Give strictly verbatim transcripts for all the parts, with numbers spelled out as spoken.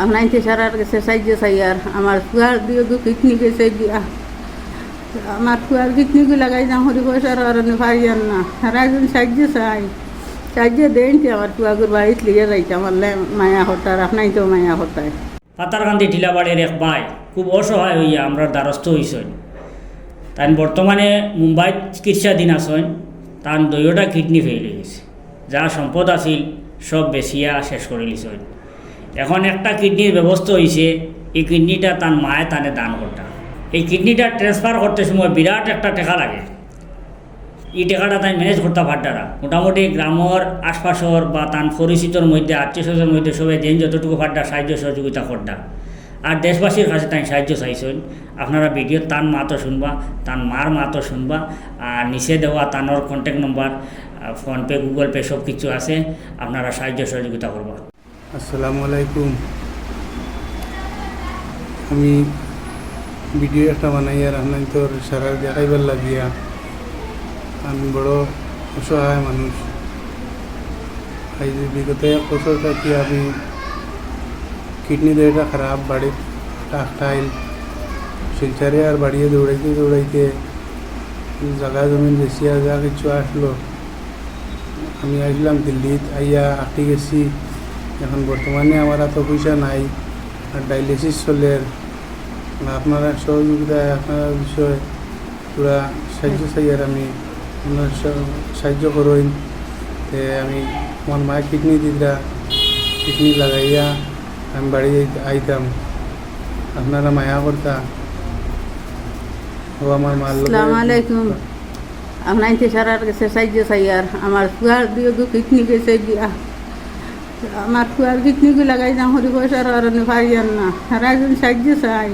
আপনাইনতে সারার গেছে সাহায্য চাইয়ার, আমার ফুয়ার দুইগু কিডনি গেছে গিয়া। আমার ফুয়ার কিডনিগু লাগাই যাম, হরি পয়সার কারণে পারিয়ার না। সারা একজন সাহায্য চাই, সাহায্য দেইনতে আমার ফুয়াগুর বাড়িত লইয়া যাইতাম, আল্লায় মায়া করতা, আপনাইনতেও মায়া করতা। পাথারকান্দি টিলাবাড়ির এক ভাই খুব অসহায় অইয়া আমরার দ্বারস্থ অইছইন। তাইন বর্তমানে মুম্বাইত চিকিৎসাধীন আছইন। তান দুইওটা কিডনি ফেইল অইগেছে, যা সম্পদ আছিল সব বেচিয়া শেষ করিলিছইন। এখন একটা কিডনির ব্যবস্থা অইছে, ই কিডনিটা তান মায়ে তানে দান করতা। ই কিডনিটা ট্রান্সফার করতে সময় বিরাট একটা টেকা লাগে। ই টেকাটা তাইন ম্যানেজ করতা পাররা না। মোটামুটি গ্রামর আশপাশর বা তান পরিচিতর মধ্যে, আত্মীয় স্বজনর মধ্যে সবে যেইন যতটুকু পাররা সাহায্য সহযোগিতা কররা। আর দেশবাসীর কাছে তাইন সাহায্য চাইছইন। আপনারা ভিডিওত তান মাতও শুনবা, তান মার মাতও শুনবা। আর নিচে দেওয়া তানর কন্ট্যাক্ট নম্বর, আহ, PhonePe, Google Pay সব কিছু আছে। আপনারা সাহায্য সহযোগিতা করবা। আসসালামু আলাইকুম। আমি ভিডিও একটা বানাইয়ার আপনাইনতর সারার দেখাইবার লাগিয়া। আমি বড় অসহায় মানুষ। আইজ বিগত এক বছর থাকি আমি কিডনি দুইটা খারাপ, বাড়িত আটকাইল, শিলচরে আর বাড়িয়ে দৌড়াইতে দৌড়াইতে জাগা জমিন বেচিয়া যা কিছু আসলো, আমি আইলাম দিল্লিত, আইয়া আটকি গেছি। এখন বর্তমানে আমার অত পয়সা নাই, আর ডায়ালিসিস চলের। আপনারা সহযোগিতায়, আপনারা বিষয়ে পুরা সাহায্য চাইয়ার আমি, আপনারা সা-, সাহায্য করইন। তে আমি আমার মায়ে কিডনি দিতরা, কিডনি লাগাইয়া আমি বাড়ি আইত-, আইতাম। আপনারা মায়া করতা। ও আমার মার লগে আসসালামু আলাইকুম। আপনাইনতে সারার গেছে সাহায্য চাইয়ার, আমার ফুয়ার দুইগু কিডনি গেছে গিয়া। আমার ফুয়ার কিডনিগু লাগাই যাম, হরি পয়সার কারণে পারিয়ার না। সারা একজন সাহায্য চাই,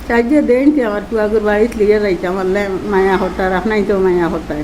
সাহায্য দেইনতে আমার ফুয়াগুর বাড়িত লইয়া যাইতাম, আল্লায় মায়া করতা, আপনাইনতেও মায়া করতা।